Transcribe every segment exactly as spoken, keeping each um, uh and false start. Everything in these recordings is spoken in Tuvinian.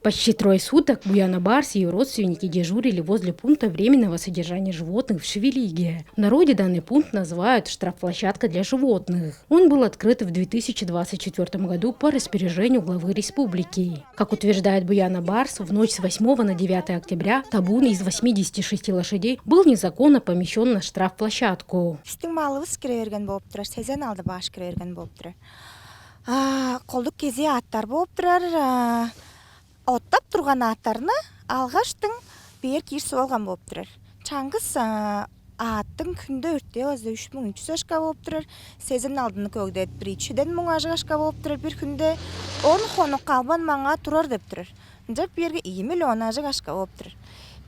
Почти трое суток Буяна Барс и ее родственники дежурили возле пункта временного содержания животных в Шевелиге. В народе данный пункт называют «штрафплощадка для животных». Он был открыт в две тысячи двадцать четвёртом году по распоряжению главы республики. Как утверждает Буяна Барс, в ночь с восьмого на девятое октября табун из восьмидесяти шести лошадей был незаконно помещён на штрафплощадку. Бистиң малывыс кире берген болуп турар, сезен алды баш кире берген болуп турар. А, колдук кезээ аъттар болуп турар. А, оттап турган аъттарны алгаштың бээр киир суп алган болуп турар. Чаңгыс, а, аъттың хүнде өртээ база үч муң үч жүз ашка болуп турар. Сезен алдыны көгдедип, бир чеден муң ажыг ашка болуп турар бир хүнде. Он хонук калбан маңаа турар деп турар. Ынчап биерге ийи миллион ажыг ашка болуп турар.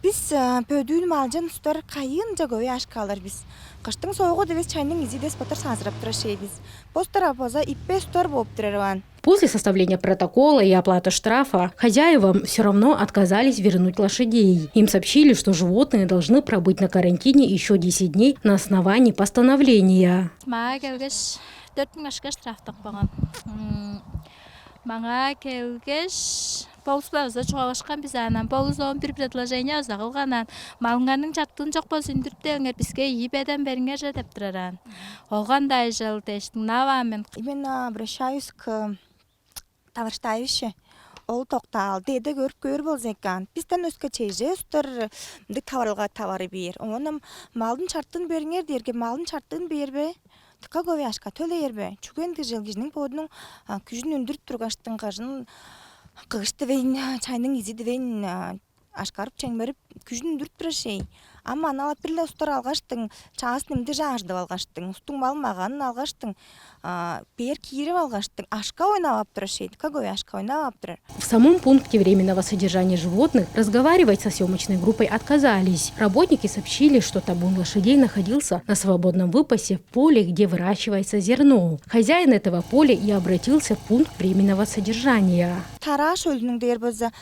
Бис, а, бөдүүн малчын устар кайыынча көй ашка алыр бис. Кыштың соогу дивес, чайның изи дес боттар сазырап турар шей бис. Бостар база иппес устар болуп турар ыван. После составления протокола и оплаты штрафа хозяевам всё равно отказались вернуть лошадей. Им сообщили, что животные должны пробыть на карантине ещё десять дней на основании постановления. Маа келгеш, дөрт муң ашка штрафтап калган. Маңаа келгеш, полус-биле база чугаалашкан бис аан. Полус оон бир предложение база кылган аан. Малыңарның чартыын чок болза үндүрүп делиңер, биске ийи беден бериңер же деп турар аан. Ол кандай чыл дээш дыңнаваан мен. Именно обращаюсь к товарищтайывище. Ол токтаал деде көрүп көөр болза экен. Бистен өске чеже устар мындыг таварылга тавары бээр. Оон ам малдың чартыын бериңер дээрге, малдың чартыын бээрбе? Дыка көбей ашка төлээр бе? Чүге ындыг чыл кижиниң бодунуң, а, күжүн үндүрүп тургаштың кажын кыыш дивейн, чайның изи дивейн, а, ашкарып чемгерип, күжүн үндүрүп турар шей. Ам аналап бир-ле устар алгаштың, чаастын имди чаажыдып алгаштың, устуң мал маганын алгаштың, а, бээр киирип алгаштың, ашка ойнап ап турар шей, дыка көбей ашка ойнап ап турар. В самом пункте временного содержания животных разговаривать со съёмочной группой отказались. Работники сообщили, что табун лошадей находился на свободном выпасе в поле, где выращивается зерно. Хозяин этого поля и обратился в пункт временного содержания. Тараа шөлүнүң дээр болза,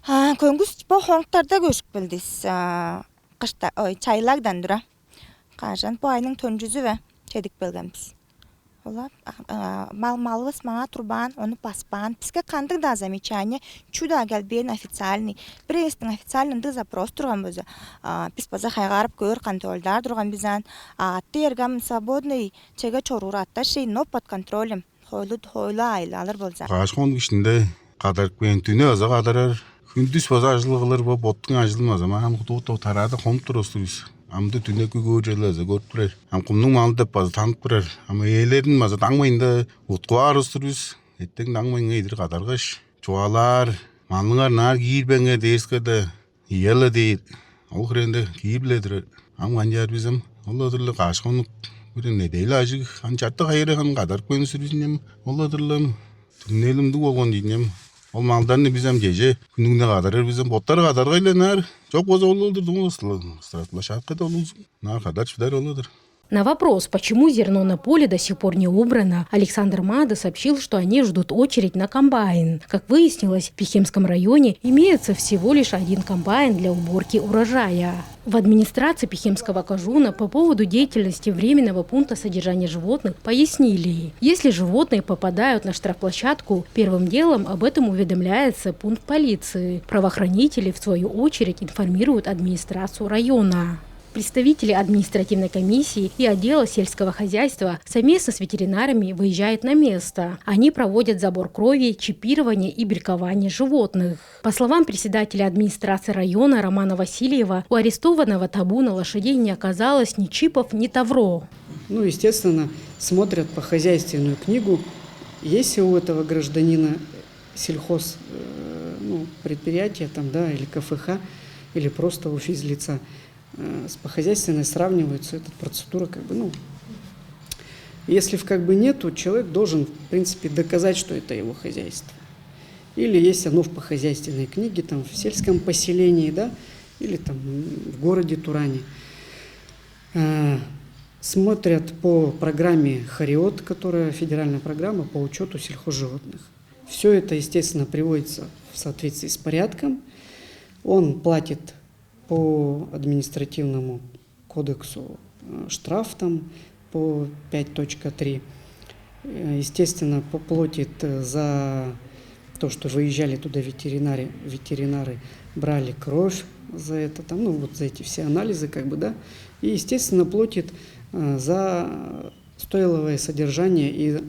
а, көңгүс бо хоңуктарда көшүп келдис. А, кышта, ой, чайлагдан тура. Кажан бо айның төнчүзү бе, чедип келген бис. Ола, а, а, мал, малывыс маңаа турбаан, ону баспаан. Биске кандыг-даа замечание, чүү-даа келбээн официальный. Бир эвестиң официальный ындыг запрос турган болза, а, бис база хайгаарып көөр, контрольдаар турган бис аан. А, ат дээрге ам свободный чеге чоруур аттар шей, но под контролем. Хойлу, хойлу айыл алыр болза. Каш хон кишинде кадарып кээн, дүне база кадарар, хүндүс база ажыл кылыр, бо боттуң ажылын база маам кудугуту тараада хонуп турар устур бис. Амды дүнеки көөр черле база көрүп турар. Ам кумнуң малы деп база танып турар. Ам ээлерин база даңмайында уткуаар устур бис. Эттең даңмайынга идир кадаргаш, чугаалаар, малыңар ынаар киирбеңер дээрскеде, ийе-ле дээр. Ол хиреэнде киип-ле турар. Ам канчаар бис ам? Ол-ла-дыр-ла каш хонук, бир неделя ажыг, хан чартык хайыры хан кадарып кээн сүрүзүн ам. Ол-ла-дыр-ла ам. Түңнелим дуг болган дейн ам. Ол малдарны бис ам чеже хүнүнде кадарар бис ам. Боттары кадаргай-ла ынаар. Чок болза ол-ла-дыр дуңгу площадкада улузун. Ынаар кадар чыдар ол-ла-дыр. На вопрос, почему зерно на поле до сих пор не убрано, Александр Мады сообщил, что они ждут очередь на комбайн. Как выяснилось, в Пехемском районе имеется всего лишь один комбайн для уборки урожая. В администрации Пехемского кожууна по поводу деятельности временного пункта содержания животных пояснили, если животные попадают на штрафплощадку, первым делом об этом уведомляется пункт полиции. Правоохранители, в свою очередь, информируют администрацию района. Представители административной комиссии и отдела сельского хозяйства совместно с ветеринарами выезжают на место. Они проводят забор крови, чипирование и биркование животных. По словам председателя администрации района Романа Васильева, у арестованного табуна лошадей не оказалось ни чипов, ни тавро. Ну, естественно, смотрят по хозяйственную книгу, есть ли у этого гражданина сельхоз, э, ну, предприятие там, да, или КФХ, или просто у физлица. Э, с-, по хозяйственной сравнивают всю эту процедуру, как бы, ну, если в, как бы, нету, человек должен, в принципе, доказать, что это его хозяйство. Или есть оно в, по хозяйственной книге, там, в сельском поселении, да, или там, м, в городе Туране. Э, смотрят по программе Хариот, которая федеральная программа по учету сельхозживотных. Все это, естественно, приводится в соответствии с порядком. Он платит по административному кодексу, э, штраф там по пять точка три. Э, естественно, поплатит, э, за То, что выезжали туда ветеринары, ветеринары брали кровь за это, там, ну, вот за эти все анализы, как бы, да. И, естественно, платит э, за стойловое содержание и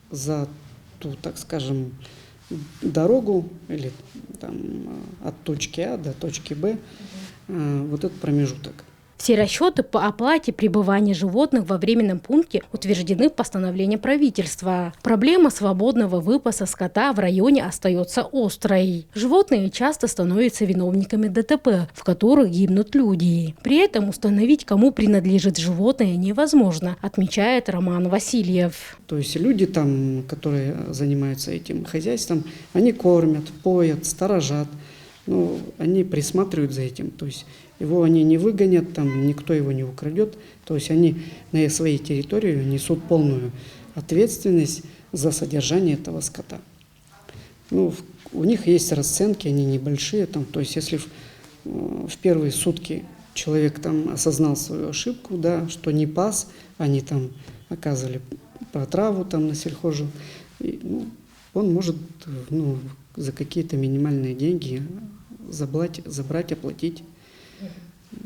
за ту, так скажем, дорогу или там э, от точки А до точки Б, э, вот этот промежуток. Все расчеты по оплате пребывания животных во временном пункте утверждены постановлением правительства. Проблема свободного выпаса скота в районе остается острой. Животные часто становятся виновниками ДТП, в которых гибнут люди. При этом установить, кому принадлежит животное, невозможно, отмечает Роман Васильев. То есть люди там, которые занимаются этим хозяйством, они кормят, поят, сторожат, ну, они присматривают за этим. То есть его они не выгонят, там никто его не украдет. То есть они на своей территории несут полную ответственность за содержание этого скота. Ну, у них есть расценки, они небольшие. Там, то есть если в, в первые сутки человек там осознал свою ошибку, да, что не пас, они там оказывали протраву там на сельхозжил, и, ну, он может ну, за какие-то минимальные деньги забрать, забрать оплатить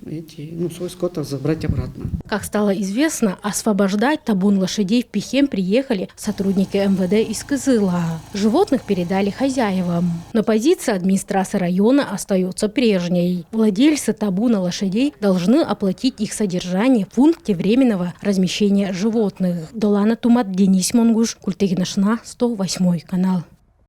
эти, ну, свой скот забрать обратно. Как стало известно, освобождать табун лошадей в Пихем приехали сотрудники МВД из Кызыла. Животных передали хозяевам. Но позиция администрации района остается прежней. Владельцы табуна лошадей должны оплатить их содержание в пункте временного размещения животных. Долана Тумат, Денис Монгуш, Культегина Шна, сто восьмой канал.